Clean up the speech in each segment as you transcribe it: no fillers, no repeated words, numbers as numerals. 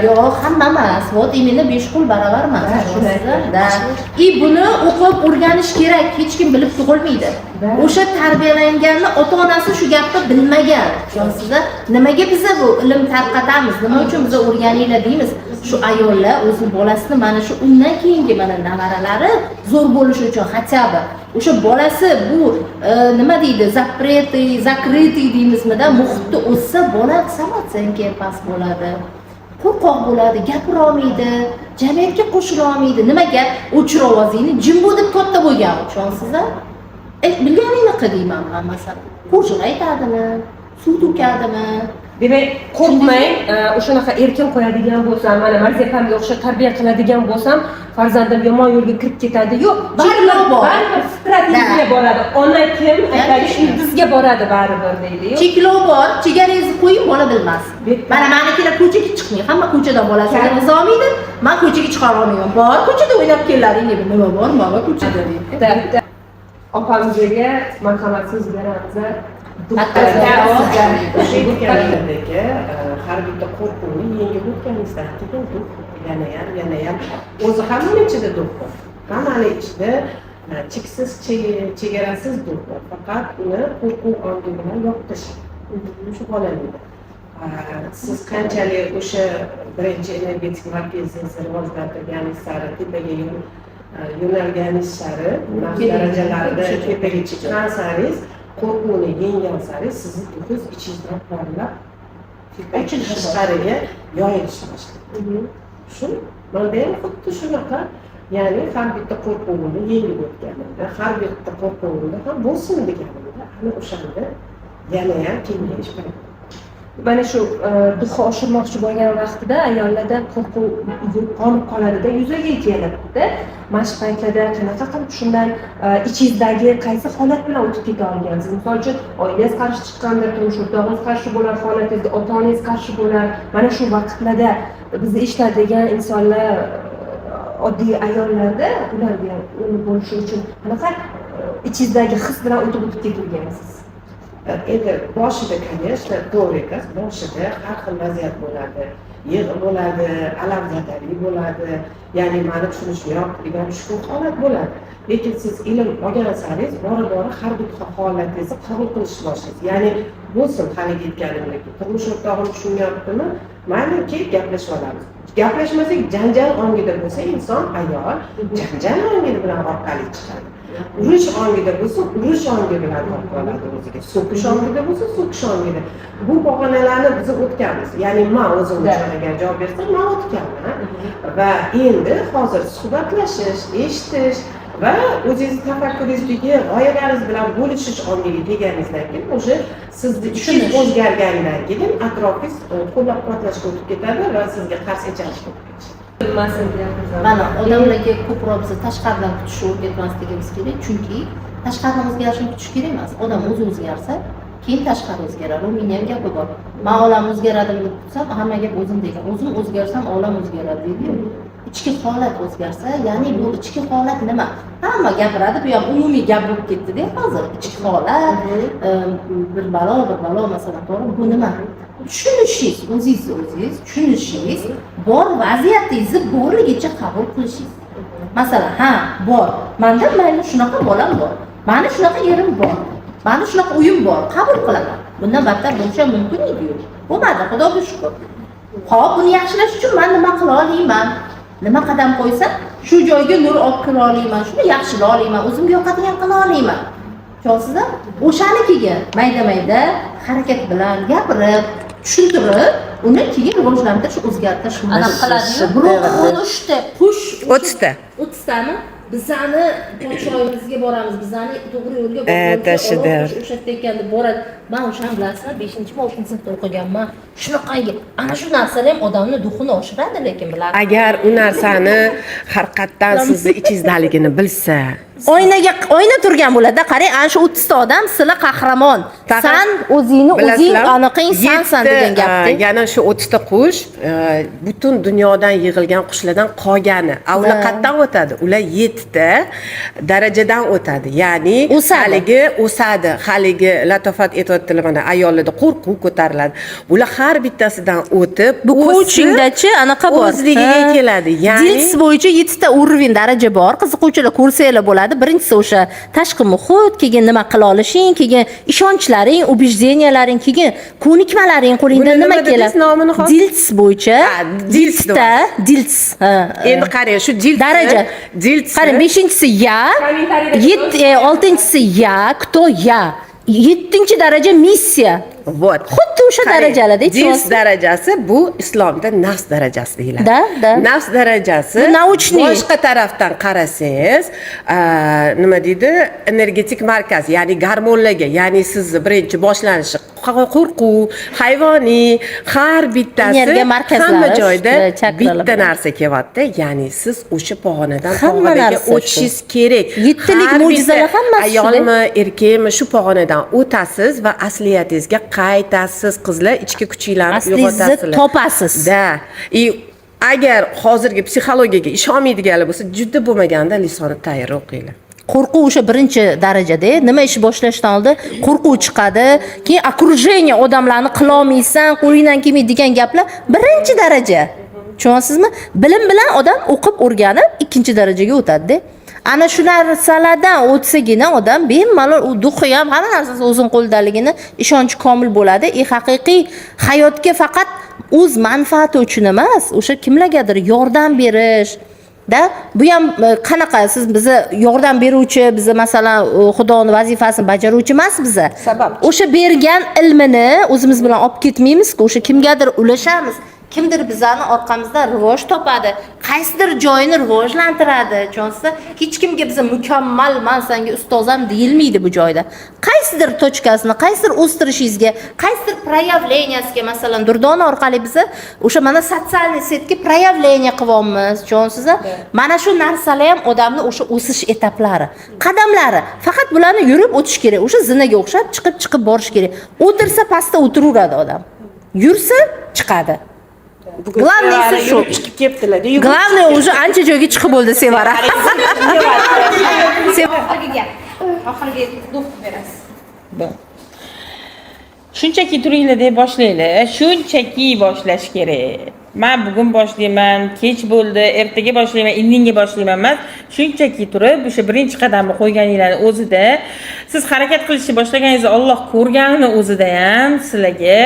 Yo'q, hamma emas. Вот именно, besh qo'l baravar emas. Да, shunday. Да. И buni o'qib o'rganish kerak, hech kim bilib tug'ilmaydi. Да. O'sha tarbiyalanganni ota onasi shu gapni bilmagan. Tushunasizlar? Nimaga biza bu ilm tarqatamiz? Nima uchun biza o'rganinglar deymiz? Shu ayollar o'zini bolasini mana shu undan keyingi mana nevaralari zo'r bo'lishi uchun, хотя бы o'sha bolasi bu nima deydi, запретый, закрытый deymizmida, muhitda o'ssa, bola самооценка past bo'ladi, qo'rqoq bo'ladi, gapira olmaydi, jamiyatga qo'shila olmaydi. Nimaga? O'chir ovozingni, jim bo'l deb katta bo'lgan, tushunasizlar? Bilganingni qil deyman man, masalan. Qo'shiq aytadimi, suv to'kadimi? Demak, qo'rqmang, o'shanaqa erkin qo'yadigan bo'lsam, mana Marziya opamga o'xshab tarbiya qiladigan bo'lsam, farzandim yomon yo'lga kirib ketadi. Yo'q, Cheklov bor. Baribir fitrat Да. boradi. Ona kim aytadi, Конечно. ildizga boradi baribir deydi-yu. Cheklov bor, chegarangizni qo'ying, bola bilmas. Mana manikilar ko'chaga chiqmang, hamma ko'chadan bolasini kirg'iza olmaydi, man ko'chaga chiqara olmayman. Bor, ko'chada o'ynab keladi, deb nima bor, mama ko'chada deydi. Bitta opamizga marhamat, so'z beramiz. O'sha aytganimdek, har bitta qo'rquvni yengib o'tganingizdan keyin дух yanayam, yanayam o'zi hammani ichida дух bor, hammani ichida cheksiz, chegarasiz дух bor, faqat uni qo'rquv ongi bilan yopish shu bolalikda. Siz qanchalik o'sha birinchi energetik markazingizni rivojlantirganingiz sari, tepaga yo'nalganingiz sari, nafs darajalarida tepaga chiqqan saringiz, qo'rquvni yenggan sari sizni дух ingiz ichingizdan porlab Ochilishi. tashqariga yoyilishni boshlaydi. Shu manda ham xuddi shunaqa, ya'ni har bitta qo'rquvimni yengib o'tganimda, har bitta qo'rquvimda ham bo'lsin deganimda, ana o'shanda yanayam kengayish paydo bo'ldi. Mana shu дух ni oshirmoqchi bo'lgan vaqtida ayollarda qo'rquv qolib qoladida, yuzaga kelibdi. Mana shu paytlarda qanaqa qilib shundan ichingizdagi qaysi holat bilan o'tib keta olgansiz? Misol uchun, oilangiz qarshi chiqqandir, turmush o'rtog'ingiz qarshi bo'lar holatingizda, ota onangiz qarshi bo'lar. Mana shu vaqtlarda bizni eshitadigan insonlar, oddiy ayollarda, ularga uni bo'lishi uchun qanaqa ichingizdagi his bilan o'tib o'tib ketilgansiz? Endi boshida, конечно, to'g'ri aytasiz, boshida har xil vaziyat bo'ladi, yig'i bo'ladi, alamzadalik bo'ladi, ya'ni mani tushunishmayapti degan tushkun holat bo'ladi. Lekin siz ilm olgan saringiz bora bora har bitta holatingizni qabul qilishni boshlaysiz. Ya'ni bo'lsin, haligi aytganimdek, turmush o'rtog'im tushunyaptimi, mayli, kelib gaplashib olamiz. Gaplashmasak, janjal ongida bo'lsa inson, ayol janjal ongi bilan orqali chiqadi, urush ongida bo'lsa, urush ongi bilan topib oladi o'ziga, so'kish ongida bo'lsa, so'kish ongida. Bu pog'onalarni biz o'tganmiz, ya'ni man o'zim uchun agar javob bersam, man o'tganman va endi hozir suhbatlashish, eshitish va o'zingizni tafakkuringizdagi g'oyalaringiz bilan bo'lishish ongiga kelganingizdan keyin, уже sizni ichingiz Tushunish. o'zgargandan keyin atrofingiz qo'llab quvvatlashga o'tib ketadi va sizga qarshi chalishga o'tib ketishadi. Bilmasin deyapmiz. Mana odamlarga ko'proq biz tashqaridan kutishni o'rgatmasligimiz kerak, chunki tashqaridan o'zgarishini kutish kerak emas. Odam o'zi o'zgarsa, keyin tashqari o'zgaradi. U meni ham gapi bor, man olam o'zgaradimi deb kutsam, hamma gap o'zim degan, o'zim o'zgarsam, olam o'zgaradi deydiyu. Ichki holat o'zgarsa, ya'ni bu ichki holat nima, hamma gapiradi, bu ham umumiy gap bo'lib ketdida hozir, ichki holat, bir balo, bir balo, masalan, to'g'ri, bu nima? Tushunishingiz, o'zingizni o'zingiz tushunishingiz, bor vaziyatingizni borligicha qabul qilishingiz. Masalan, ha, bor manda, mayli, shunaqa bolam bor, mani shunaqa erim bor, mani shunaqa uyim bor, qabul qilaman. Bundan battar bo'lishi ham mumkin ediyu, bo'lmadi, xudoga shukur. Ho'p, buni yaxshilash uchun man nima qila olaman, nima qadam qo'ysam, shu joyga nur olib kira olaman, shuni yaxshilay olaman, o'zimga yoqadigan qila olaman, tushunasizmi? O'shani keyin mayda mayda harakat bilan gapirib, tushuntirib, uni keyin rivojlantirish, o'zgartirish mumkin. Anaqa qiladiyu. Biroq 13 ta qush. 30 ta. 30 tami? Bizani podshoyimizga boramiz, bizani to'g'ri yo'lga Это shedevr. O'sha yerda ekan deb boradi. Man o'shani, bilasizmi, beshinchimi, oltinchi sinfda o'qiganman. Shunaqangi ana shu narsalar ham odamni дух ini oshiradi, lekin bilasizmi? Agar u narsani haqiqatdan sizni ichingizdaligini bilsa. Oynaga oyna turgan bo'ladi. Qarang, ana shu 30 ta odam, sizlar qahramon. Faqat San o'zingni o'zing bilasizlar, aniqing sansan degan gapda. Yana shu 30 ta qush butun dunyodan yig'ilgan qushlardan qolgani. A ular qayerdan o'tadi? Ular yettita darajadan o'tadi. Ya'ni O'sadi. Haligi o'sadi. Haligi Latofat aytyaptilar, mana ayollarda qo'rquv ko'tariladi. Ular har bittasidan o'tib, Bu o'sib, coachingdachi anaqa bor. o'zligiga Ha. keladi. Ya'ni DILS bo'yicha yettita уровень, daraja bor. Qiziquvchilar ko'rsanglar bo'ladi. Birinchisi o'sha tashqi muhit, keyin nima qila olishing, keyin ishonchlaring, убеждения laring, keyin ko'nikmalaring, qo'lingdan Buni nima nima dedingiz keladi. nomini hozir? DILS bo'yicha Ha, DILS. yettita DILS. Ha. Endi qarang, shu DILS Daraja. DILS. Qarang, beshinchisi я, yetti, oltinchisi я, кто я. Yettinchi daraja missiya. Вот. Xuddi o'sha Qarang, darajalarda. DILS darajasi bu islomda nafs darajasi deyiladi. Да, да. Nafs darajasi Bu научный. Boshqa tarafdan qarasangiz, nima deydi? Energetik markaz, ya'ni gormonlarga, ya'ni sizni birinchi boshlanishi qo'rquv, hayvoniy, har bittasi Energiya markazlari, hamma joyda chakralar bitta bilan. Narsa kelyapti. Ya'ni siz o'sha pog'onadan Hamma pog'onaga narsa shu. o'tishingiz kerak. Yettilik Har bitta mo'jizalar hammasi shuda. Ayolmi, erkakmi, shu pog'onadan o'tasiz va asliyatingizga qaytasiz, qizlar, ichki kuchinglarni Aslingizni uyg'otasizlar. Topasiz. Да. И agar hozirgi psixologiyaga ishonmaydiganlar bo'lsa, juda bo'lmaganda Lisoni tayri o'qinglar. Qo'rquv o'sha birinchi darajada, nima ish boshlashdan oldin qo'rquv chiqadi, keyin окружение, odamlarni qilolmaysan, qo'lingdan kelmaydi degan gaplar birinchi daraja, tushunyapsizmi? Bilim bilan odam o'qib, o'rganib ikkinchi darajaga o'tadida. Ana shu narsalardan o'tsagina odam bemalol u дух i ham, hamma narsasi o'zini qo'lidaligini ishonchi komil bo'ladi и haqiqiy hayotga faqat o'z manfaati uchun emas, o'sha kimlargadir yordam berish da. Bu ham qanaqa, siz biza yordam beruvchi, biza masalan xudoni vazifasini bajaruvchi emas biza. Sabab. O'sha bergan ilmini o'zimiz bilan olib ketmaymizku, o'sha kimgadir ulashamiz, kimdir bizani orqamizdan rivoj topadi, qaysidir joyini rivojlantiradi. Tushunsa, hech kimga biza mukammal, man sanga ustoz ham deyilmaydi bu joyda. Qaysidir точка sini, qaysidir o'stirishingizga, qaysidir проявления siga, masalan, Durdona orqali biza o'sha mana социальный сеть ga проявление qilyapmiz, tushunsiz? Mana shu narsalar ham odamni o'sha o'sish etaplari, qadamlari. Faqat bularni yurib o'tish kerak, o'sha zinaga o'xshab chiqib chiqib borish kerak. O'tirsa, pastda o'tiraveradi odam, yursa, chiqadi. Главный si shu. Yurib chiqib kelibdilar. Главное, уже ancha joyga chiqib bo'ldi Sevara. Oxirgi gap, oxirgi дух berasiz. Shunchaki turinglar deb boshlanglar. Shunchaki boshlash kerak. Man bugun boshlayman, kech bo'ldi, ertaga boshlayman, indinga boshlayman emas. Shunchaki turib, o'sha birinchi qadamni qo'yganinglarni o'zida, siz harakat qilishni boshlaganingizda Olloh ko'rganini o'zida ham sizlarga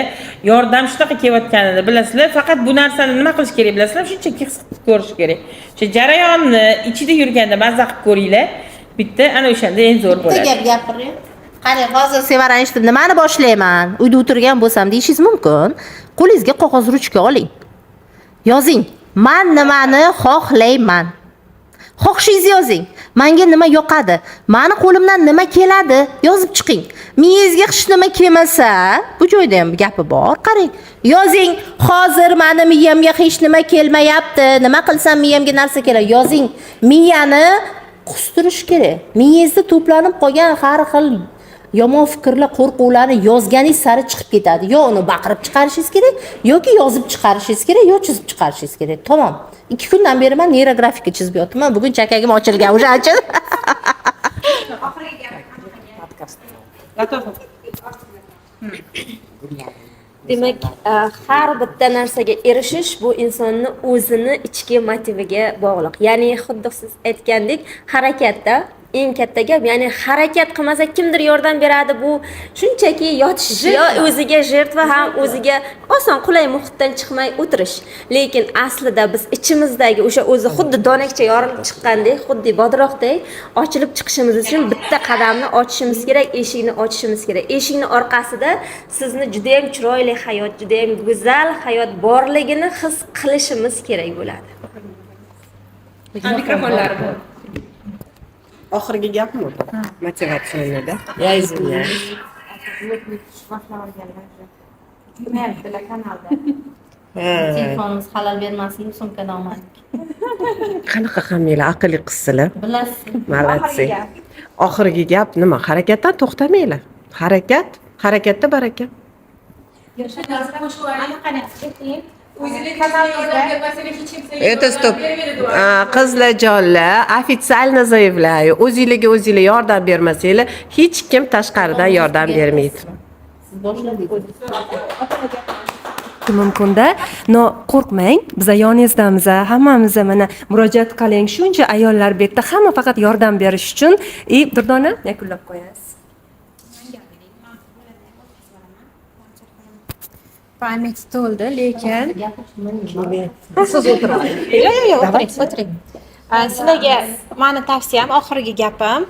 yordam shunaqa kelayotganini bilasizlar. Faqat bu narsani nima qilish kerak, bilasizlar? Shunchaki his qilib ko'rish kerak. O'sha jarayonni ichida yurganda mazza qilib ko'ringlar. Bitta ana o'shanda eng zo'r Bitta bo'ladi. gap gapiring. Qarang, hozir Sevarani eshitib, nimani boshlayman, uyda o'tirgan bo'lsam, deyishingiz mumkin. Qo'lingizga qog'oz, ruchka oling, yozing: man nimani xohlayman. Xohishingizni yozing. Manga nima yoqadi, mani qo'limdan nima keladi, yozib chiqing. Miyangizga hech nima kelmasa, bu joyda ham gapi bor. Qarang, yozing: hozir mani miyamga hech nima kelmayapti, nima qilsam miyamga narsa keladi, yozing. Miyani qustirish kerak. Miyangizda to'planib qolgan har xil yomon fikrlar, qo'rquvlarni yozganingiz sari chiqib ketadi. Yo uni baqirib chiqarishingiz kerak, yoki yozib chiqarishingiz kerak, yo chizib chiqarishingiz kerak. Tamom. 2 kundan beri man neyrografika chizib yotibman. Bugun chakagim ochilgan уже ancha. Oxirgi gap. Latofa. Demak, har bitta narsaga erishish bu insonni o'zini ichki motiviga bog'liq. Ya'ni xuddi siz aytgandek, harakatda eng katta gap, ya'ni harakat qilmasa, kimdir yordam beradi, bu shunchaki yotish, yo o'ziga жертва ham, o'ziga oson, qulay muhitdan chiqmay o'tirish. Lekin aslida biz ichimizdagi o'sha o'zi xuddi donakcha yorilib chiqqandek, xuddi bodroqdek ochilib chiqishimiz uchun bitta qadamni ochishimiz kerak, eshikni ochishimiz kerak. Eshikni orqasida sizni judayam chiroyli hayot, judayam go'zal hayot borligini his qilishimiz kerak bo'ladi. Mikrofonlari bor. Oxirgi gapmi bu? Мотивационный da. Я извиняюсь. Tushmayaptilar kanalda. Ha. Telefonimiz xalal bermasin deb sumkadan olmadik. Qanaqa hammanglar aqlli qizsizlar. Bilasiz. Молодцы. Oxirgi gap. Oxirgi gap nima? Harakatdan to'xtamanglar. Harakat, harakatda baraka. Anaqani ayting. Это стоп. Qizlarjonlar, официально заявляю, o'zinglarga o'zinglar yordam bermasanglar, hech kim tashqaridan yordam bermaydi. Siz boshladingiz. Mumkinda, но qo'rqmang, biza yoningizdamiz, hammamiz. Mana, murojaat qiling, shuncha ayollar bu yerda, hamma faqat yordam berish uchun. И Durdona yakunlab qo'yasiz. Память to'ldi, lekin Siz o'tiring. Yo'q, o'tiring, o'tiring. Sizlarga mani tavsiyam, oxirgi gapim,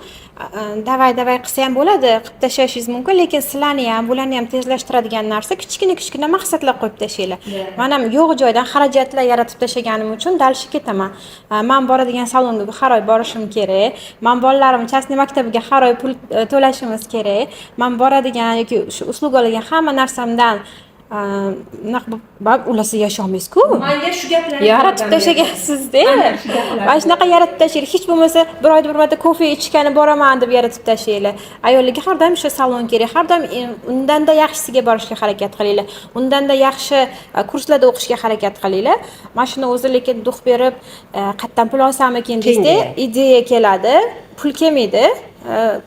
давай, давай qilsa ham bo'ladi, qilib tashlashingiz mumkin, lekin sizlarni ham, bularni ham tezlashtiradigan narsa kichkina kichkina maqsadlar qo'yib tashlanglar. Man ham yo'q joydan xarajatlar yaratib tashlaganim uchun дальше ketaman. Man boradigan salonga har oy borishim kerak, man bolalarimni частный maktabiga har oy pul to'lashimiz kerak, man boradigan yoki shu услуга olgan hamma narsamdan unaqa bo'lib ularsiz yasholmaysiz-ku. Manga shu gaplar Yaratib tashlagansizda. Mana shunaqa yaratib tashlanglar. Hech bo'lmasa bir oyda bir marta kofe ichgani boraman deb yaratib tashlanglar. Ayollarga har doim o'sha salon kerak, har doim undanda yaxshisiga borishga harakat qilinglar, undanda yaxshi kurslarda o'qishga harakat qilinglar. Mana shuni o'zi lekin дух berib, qayerdan pul olsamikin desa, ideya keladi, pul kelmaydi,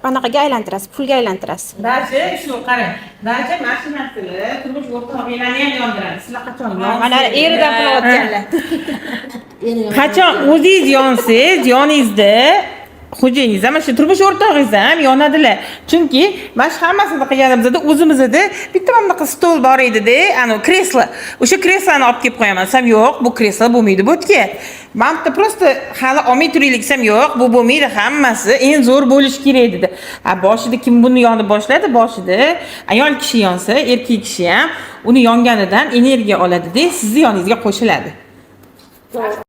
anaqaga aylantirasiz, pulga aylantirasiz. Даже shu qarang, даже mana shu narsalar turmush o'rtog'inglarni ham yondiradi. Sizlar qachon Mana eridan pul olayotganlar. Qachon o'zingiz yonsangiz, yoningizda xo'jayingiz ham, mana shu turmush o'rtog'ingiz ham yonadilar. Chunki mana shu hammasini qilganimizda o'zimizda bitta mana bunaqa stol bor edida, anavi kreslo, o'sha kresloni olib kelib qo'yaman desam, yo'q, bu kreslo bo'lmaydi bu yerga, mana bitta просто hali olmay turaylik desam, yo'q, bu bo'lmaydi, hammasi eng zo'r bo'lishi kerak dedi. A boshida kim buni yonib boshladi? Boshida ayol kishi yonsa, erkak kishi ham uni yonganidan energiya oladida, sizni yoningizga qo'shiladi.